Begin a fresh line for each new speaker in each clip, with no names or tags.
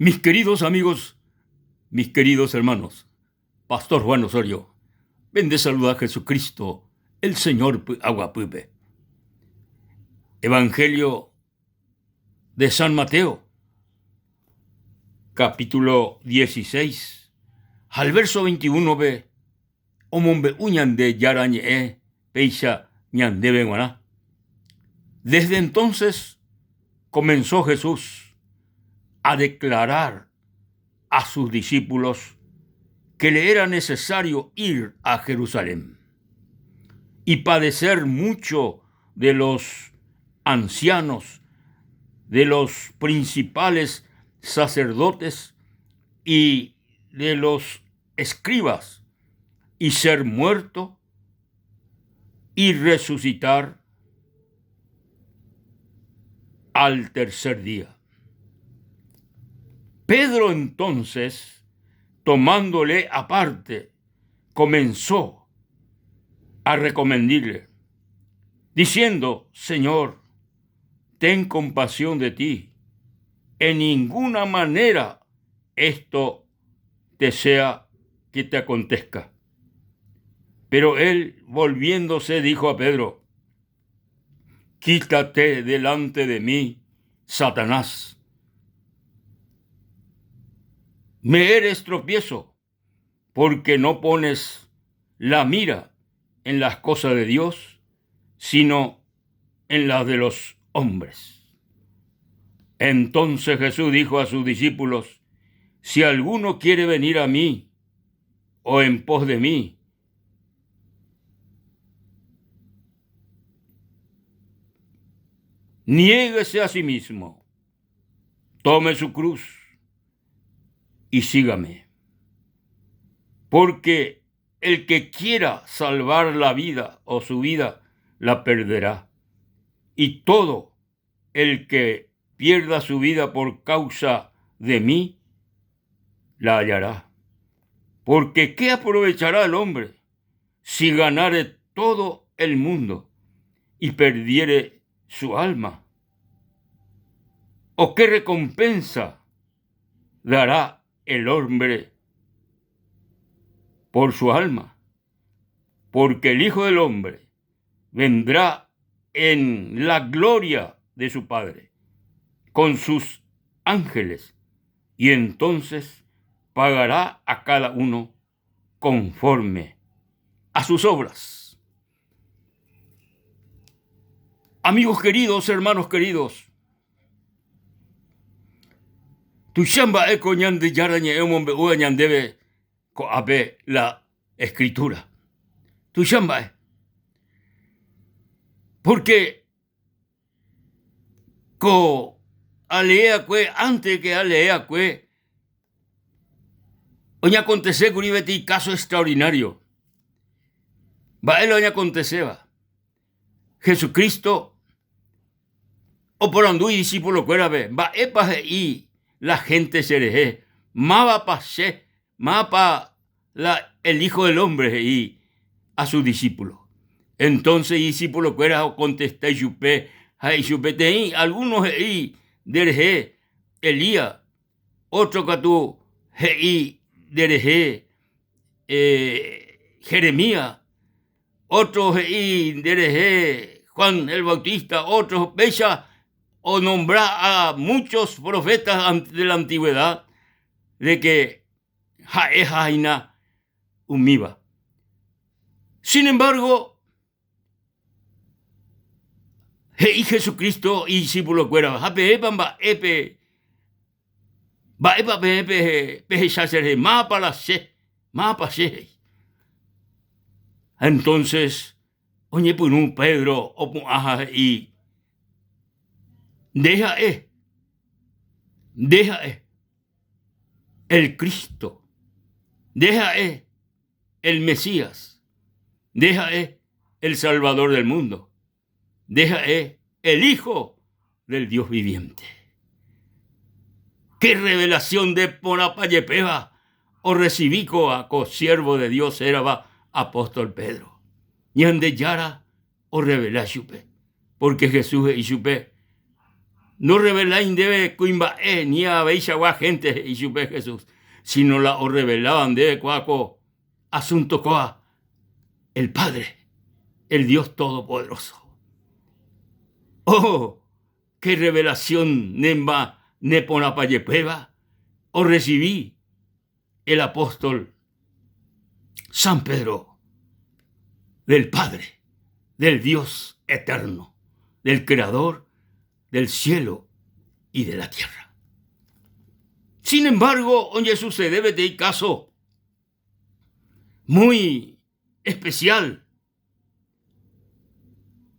Mis queridos amigos, mis queridos hermanos, Pastor Juan Osorio, pende saluda Jesucristo, el Señor py'aguapýpe. Evangelio de San Mateo, capítulo 16, al verso 21-pe omombe'u Ñandejára ñe'ẽ péicha ñandéve g̃uarã. Desde entonces comenzó Jesús a declarar a sus discípulos que le era necesario ir a Jerusalén y padecer mucho de los ancianos, de los principales sacerdotes y de los escribas, y ser muerto y resucitar al tercer día. Pedro entonces, tomándole aparte, comenzó a recomendarle, diciendo, Señor, ten compasión de ti, en ninguna manera esto te sea que te acontezca. Pero él, volviéndose, dijo a Pedro, Quítate delante de mí, Satanás. Me eres tropiezo, porque no pones la mira en las cosas de Dios, sino en las de los hombres. Entonces Jesús dijo a sus discípulos, Si alguno quiere venir a mí o en pos de mí, niéguese a sí mismo, tome su cruz y sígame. Porque el que quiera salvar la vida o su vida, la perderá. Y todo el que pierda su vida por causa de mí, la hallará. Porque ¿qué aprovechará el hombre si ganare todo el mundo y perdiere su alma? ¿O qué recompensa dará el hombre por su alma? Porque el Hijo del Hombre vendrá en la gloria de su Padre con sus ángeles y entonces pagará a cada uno conforme a sus obras. Amigos queridos, hermanos queridos, tuicha mba'e ko Ñandejára ñe'ẽ omombe'úva ñandéve ko'ápe la Escritura. Tuicha mba'e. Porque ko alee'akue, antes que alee'akue, oñakontesékuri peteĩ káso extraordinario. Mba'e la oñakonteséva? Jesucristo oporandu idisípulokuérape, Mba'épa he'i la hénte cherehe? Mávapa che? Mávapa la el Hijo del Hombre? he'i a sus discípulos. Entonces idisípulokuéra okontesta ichupe ha he'i chupe, Teĩ algúno he'i nderehe Elías, ótro katu he'i nderehe Jeremías, Ótro he'i nderehe Juan el Bautista, ótro péicha onombra a muchos profetas de la antigüedad de que ha'eha hína umíva. Sin embargo, he'i Jesucristo idiscipulokuérava, ha peẽpa mba'épe, mba'épa peẽ pehecha cherehe, mávapa la che, mávapa che, he'i. Entonces oñepyrũ Pedro opu'ã ha he'i, Nde ha'e, nde ha'e el Cristo, nde ha'e el Mesías, nde ha'e el Salvador del mundo, nde ha'e el Hijo del Dios viviente. Qué revelación de porãpa jepéva orrecibi kóva ko siervo de Dios hérava apóstol Pedro. Ñandejára orrevela chupe, porque Jesús he'i chupe. Norrevelái ndéve kuimba'e ni aveichagua hénte, he'i chupe Jesús, síno la orreveláva ndéve kóa ko asunto kóa, el Padre, el Dios Todopoderoso. Oh, qué revelación nemba neporãpajepéva orrecibi el apóstol San Pedro del Padre, del Dios eterno, del Creador del cielo y de la tierra. Sin embargo, oñesucede peteĩ caso muy especial.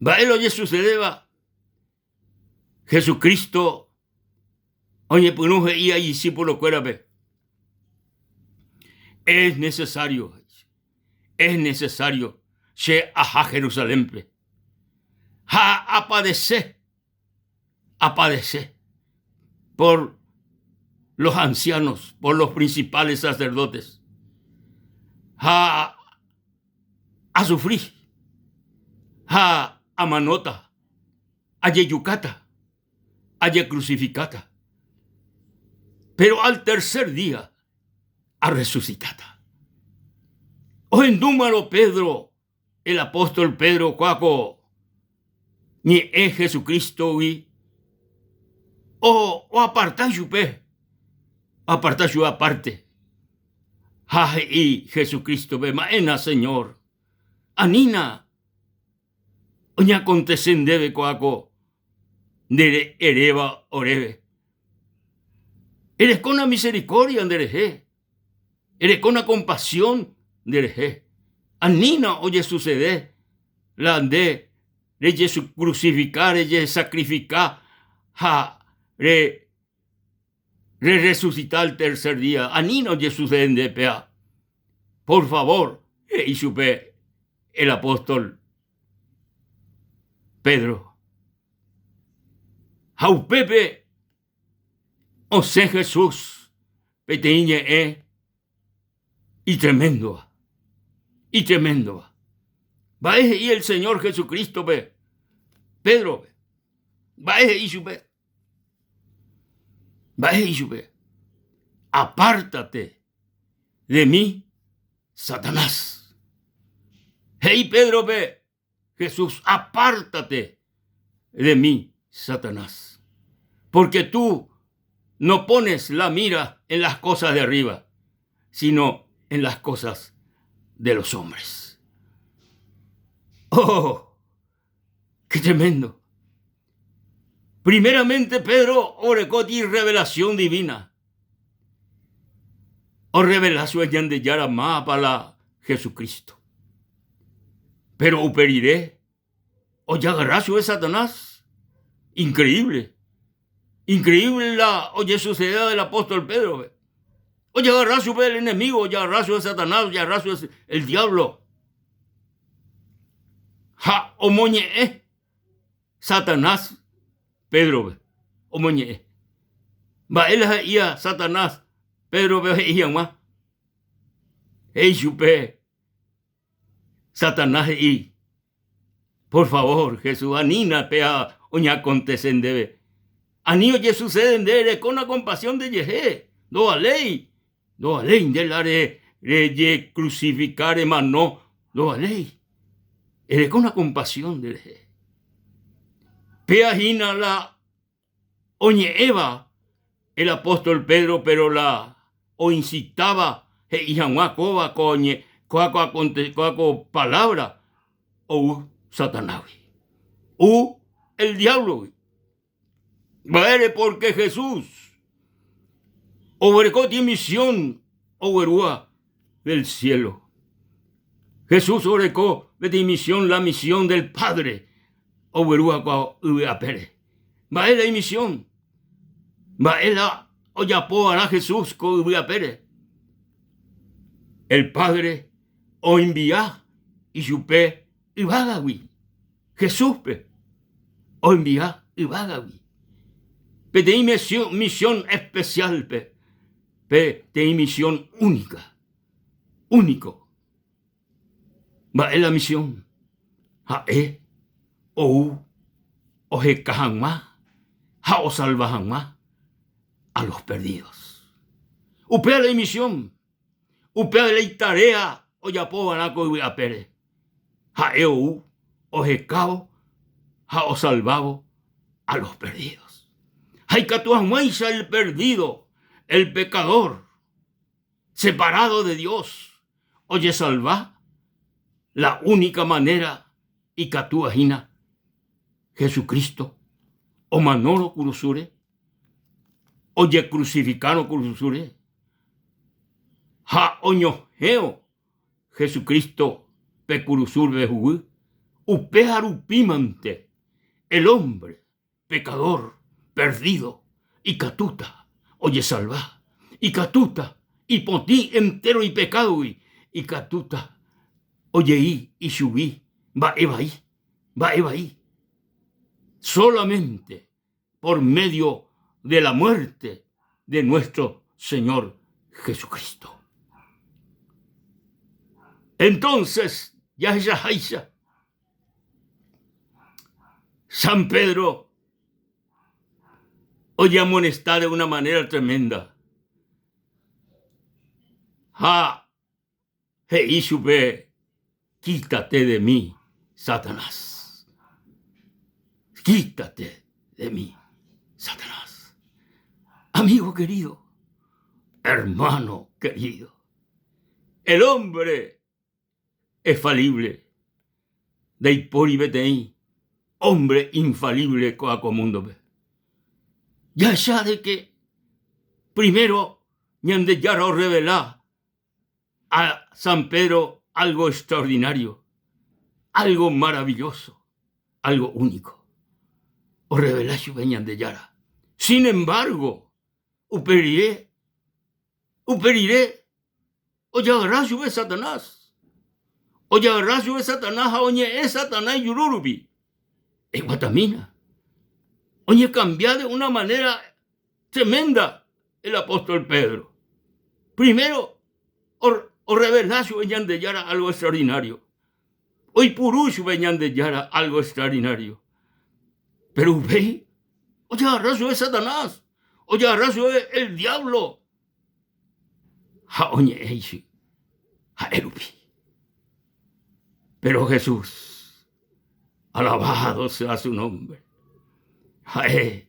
Mba'e la ojesucedéva? Jesucristo oñepyrũ he'i idiscipulokuérape, Es necesario, es necesario che aha Jerusalénpe ha apadece, apadece por los ancianos, por los principales sacerdotes ha asufri ha amanóta, ajejukáta, ajecrucificáta, pero al tercer día arresucitáta. Ohendúmarõ Pedro, el apóstol Pedro kua ko ñe'ẽ Jesucristo-gui, oaparta chupe, oaparta chupe aparte, ha he'i Jesucristo-pe, Ma'éna, Señor, anína oñeakontese ndéve ko'a ko nde eréva oréve. Erekóna misericordia nderehe, erekóna compasión nderehe. Anína ojesucede la nde rejesucrucifica, rejesacrifica ha re resucita al tercer día. Anína ojesucede nde péa. Por favor, he'i chupe el apóstol Pedro. Ha upépe osẽ Jesús peteĩ ñe'ẽ itreméndova, itreméndova. Mba'e he'i el Señor Jesucristo-pe Pedro-pe? Mba'e he'i chupe? Mba'e he'i chupe? Apártate de mí, Satanás. He'i Pédrope Jesús, apártate de mí, Satanás, porque tú no pones la mira en las cosas de arriba, sino en las cosas de los hombres. ¡Oh! ¡Qué tremendo! Primeramente Pedro orekóti revelación divina. Orrevela chupe Ñandejára mávapa la Jesucristo. Pero upe rire ojagarra chupe Satanás. Increíble. Increíble la ojesucedéva del apóstol Pedro-pe. Ojagarra chupe el enemigo, ojagarra chupe Satanás, ojagarra chupe el diablo. Ha omoñe'ẽ Satanás Pédrope, omoñe'ẽ. Mba'e la he'íva Satanás Pédrope he'i hag̃ua? He'i chupe Satanás he'i, Por favor, Jesús, anína péa oñeakontese ndéve. Ani ojesucede ndéve, erekóna compasión ndejehe. Ndovaléi, ndovaléi nde la rejecrucifica remano, ndovaléi. Erekóna compasión nderehe. Péa hína la oñe'ẽva el apóstol Pedro, pero la oincitáva he'i hag̃ua kóva ko kóva ko palabra ou Satanásgui, ou el diáblogui. Mba'ére? Porque Jesús oguerekóti misión oguerúva del cielo. Jesús oreko peteĩ misión, la misión del Padre oguerúva ko yvy apére. Mba'e la imisión? Mba'e la ojapo va'erã Jesús ko yvy apére? El Padre oenvia ichupe yvágagui, Jesúspe oenvia yvágagui. Peteĩ misión especial-pe, peteĩ misión única, único. Mba'e la misión? Ha'e ou oheka hag̃ua. Ha osalva hag̃ua a los perdidos. Upéva la imisión, upéva la itarea ojapova'erã ko yvy apére. Ha'e ou ohekávo ha osalvávo a los perdidos. Ha ikatu hag̃uáicha el perdido, el pecador, separado de Dios, ojesalva, la única manera ikatúva hína Jesucristo omanórõ kurusúre, ojekrusifikárõ kurusúre ha oñohẽvo Jesucristo pe kurusúre huguy, upéva rupímante el hombre pecador perdido ikatúta ojesalva, ikatúta ipotĩ entero ipekádogui, ikatúta ojei ichugui mba'e vai, mba'e vai. Solamente por medio de la muerte de nuestro Señor Jesucristo. Entonces, jahechaháicha, San Pedro ojeamonesta de una manera tremenda ha he'i chupe, Quítate de mí, Satanás. Quítate de mí, Satanás. Amigo querido, hermano querido, el hombre es falible. Ndaipóri peteĩ hombre infalible ko'ã ko múndope. Jahecha de que primero Ñandejára orrevela a San Pedro algo extraordinario, algo maravilloso, algo único. Orrevela chupe Ñandejára. Sin embargo, upe rire, upe rire ojagarra chupe Satanás. Ojagarra chupe Satanás ha oñe'ẽ Satanás ijuru rupi. Eguatamína. Oñekambia de una manera tremenda el apóstol Pedro. Primero, orrevela chupe Ñandejára algo extraordinario. Oipuru chupe Ñandejára algo extraordinario. Pero upéi ojagarra chupe Satanás, ojagarra chupe el diablo ha oñe'ẽ isy ha'e rupi. Pero Jesús, alabado sea su nombre, ha'e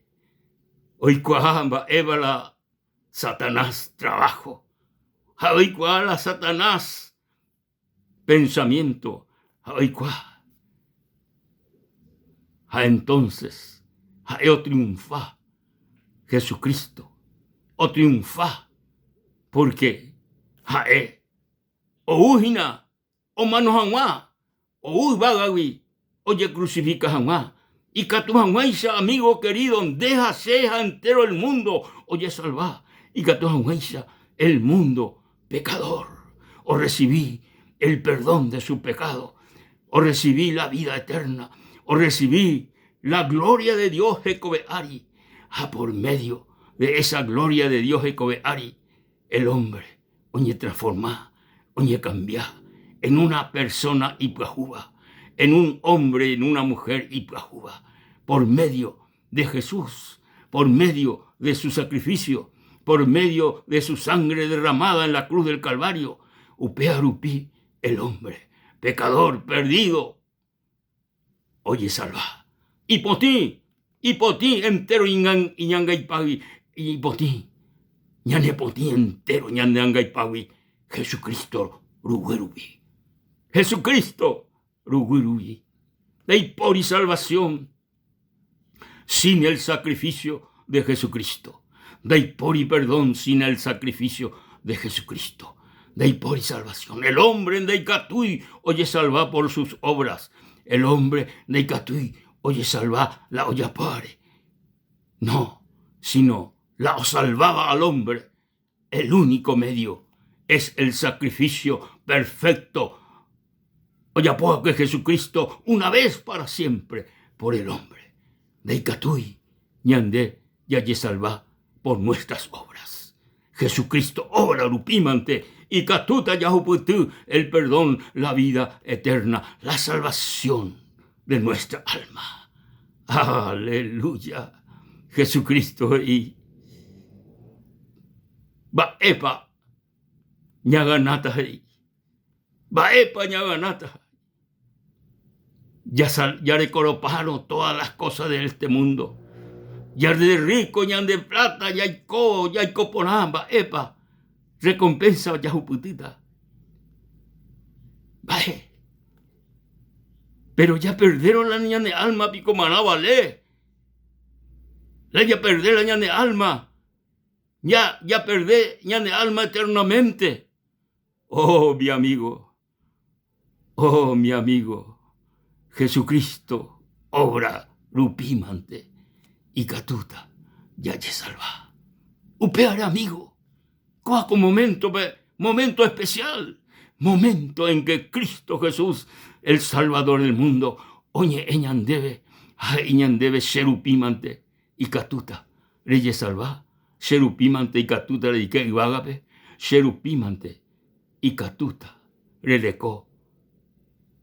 oikuaa mba'éva la Satanás trabajo ha oikuaa la Satanás pensamiento ha oikuaa. Ha entonces ha'e otriunfa Jesucristo, otriunfa porque ha'e ou hína omano hag̃ua ou yvágagui ojecrucifica hag̃ua, ikatu hag̃uáicha amigo querido nde ha che ha entero el mundo ojesalva, ikatu hag̃uáicha el mundo pecador orrecibi el perdón de su pecado, orrecibi la vida eterna, orrecibi la gloria de Dios hekove ári, ha por medio de esa gloria de Dios hekove ári el hombre oñetransforma, oñekambia en una persona ipyahúva, en un hombre, en una mujer ipyahúva, por medio de Jesús, por medio de su sacrificio, por medio de su sangre derramada en la cruz del Calvario, upéva rupi el hombre, pecador perdido, ojesalva. Ipotĩ, ipotĩ entéro iñangaipágui, ipotĩ, ñanepotĩ entéro ñane angaipágui Jesucristo ruguy rupi. Jesucristo ruguy rupi. Ndaipóri salvación sin el sacrificio de Jesucristo. Ndaipóri perdón sin el sacrificio de Jesucristo. Ndaipóri salvación. El hombre ndaikatúi ojesalva por sus obras. El hombre ndaikatúi ojesalva la ojapóvare. No, sino la osalváva al hombre. El único medio es el sacrificio perfecto ojapóva'ekue Jesucristo una vez para siempre por el hombre. Ndaikatúi ñande jajesalva por nuestras obras. Jesucristo obra rupímante ikatúta jahupyty el perdón, la vida eterna, la salvación de nuestra alma. Aleluya! Jesucristo he'i, Mba'épa ñaganáta he'i, mba'épa ñaganáta jarekoropárõ todas las cosas de este mundo, ñande rico, ñande plata, jaiko, jaiko porã, mba'épa recompensa jahupytýta. Mba'e. Pero japerdérõ la ñane alma piko marã vale. La japerde la ñane alma, ya japerde ñane alma eternamente. Oh, mi amigo, oh, mi amigo, Jesucristo obra rupímante ikatúta jajesalva. Upévare, amigo, kóva ko moméntope, momento especial, momento en que Cristo Jesús, el Salvador del mundo, oñe'ẽ ñandéve ha he'i ñandéve che rupímante ikatúta rejesalva, che rupímante ikatúta reike yvágape, che rupímante ikatúta rereko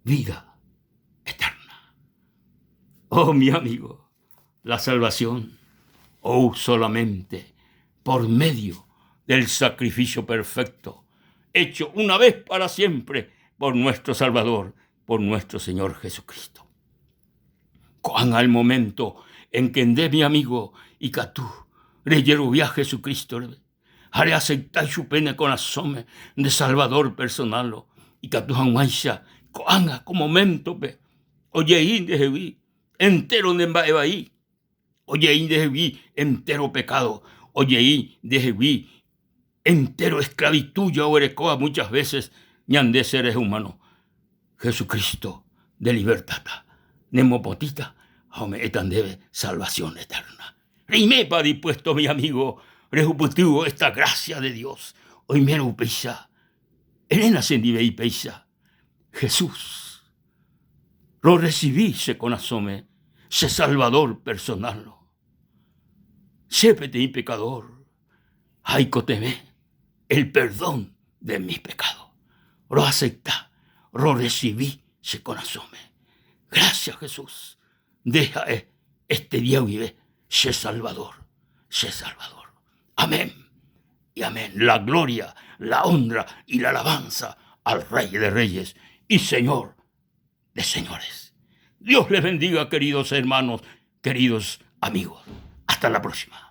vida eterna. Oh, mi amigo, la salvación ou solamente por medio del sacrificio perfecto hecho una vez para siempre por nuestro Salvador, por nuestro Señor Jesucristo. Ko'ág̃a el momento en que nde, mi amigo, ikatu rejerovia Jesucristo rehe ha reacepta ichupe ne korasõme nde Salvador personal-ro, ikatu hag̃uáicha ko'ág̃a ko momento-pe ojei ndehegui entéro nde mba'e vai, ojei ndehegui entéro pekádo, ojei ndehegui entéro esclavitud jaguerekóva muchas veces ñande seres humanos. Jesucristo nde libertáta, nemopotĩta ha ome'ẽta ndéve salvación eterna. Reimépa dispuesto mi amigo rehupytývo esta gracia de Dios? Oimérõ upéicha, eréna chendive péicha, Jesús, rorresivi che korasõme che Salvador personal-rõ. Che peteĩ pecador ha aikotevẽ el perdón de mis pecados. Roacepta, rorresivi che korasõme. Gracias Jesús, nde ha'e este día guive che Salvador, che Salvador. Amén y amén. La gloria, la honra y la alabanza al Rey de Reyes y Señor de Señores. Dios les bendiga, queridos hermanos, queridos amigos. Hasta la próxima.